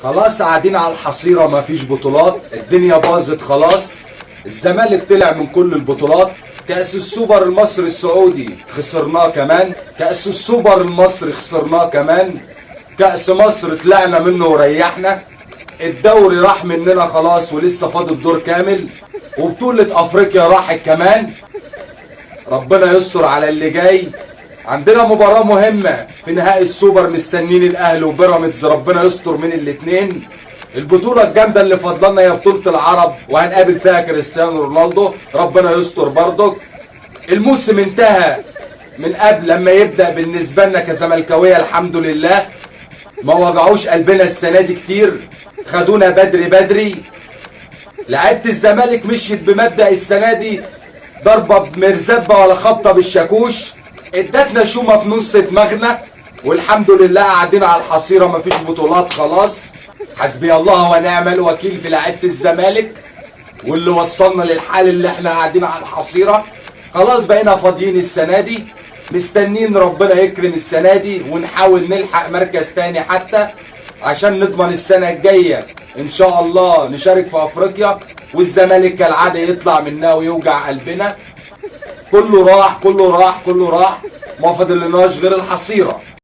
خلاص قاعدين على الحصيرة، مفيش بطولات، الدنيا باظت خلاص. الزمالك طلع من كل البطولات. كأس السوبر المصري السعودي خسرناه كمان، كأس السوبر المصري خسرناه كمان، كأس مصر طلعنا منه وريحنا، الدوري راح مننا خلاص ولسه فاضل دور كامل، وبطولة افريقيا راحت كمان. ربنا يستر على اللي جاي. عندنا مباراة مهمة في نهائي السوبر، مستنين الاهلي وبيراميدز، ربنا يستر من الاتنين. البطولة الجامدة اللي فاضلنا هي بطولة العرب، وهنقابل فيها كريستيانو رونالدو، ربنا يستر برضك. الموسم انتهى من قبل لما يبدأ بالنسبة لنا كزملكاوية، الحمد لله ما وجعوش قلبنا السنة دي كتير، خدونا بدري بدري. لعيبة الزمالك مشيت بمبدأ السنة دي ضربة بمرزبة ولا خبطة بالشاكوش، ادتنا شومة في نص دماغنا، والحمد لله قاعدين على الحصيرة، مفيش بطولات خلاص. حسبي الله ونعم الوكيل في لعيبة الزمالك واللي وصلنا للحال اللي احنا قاعدين على الحصيرة. خلاص بقينا فاضيين السنة دي، مستنين ربنا يكرم السنة دي ونحاول نلحق مركز تاني حتى عشان نضمن السنة الجاية ان شاء الله نشارك في افريقيا، والزمالك كالعادة يطلع منها ويوجع قلبنا. كله راح كله راح كله راح، ما فاضلناش غير الحصيرة.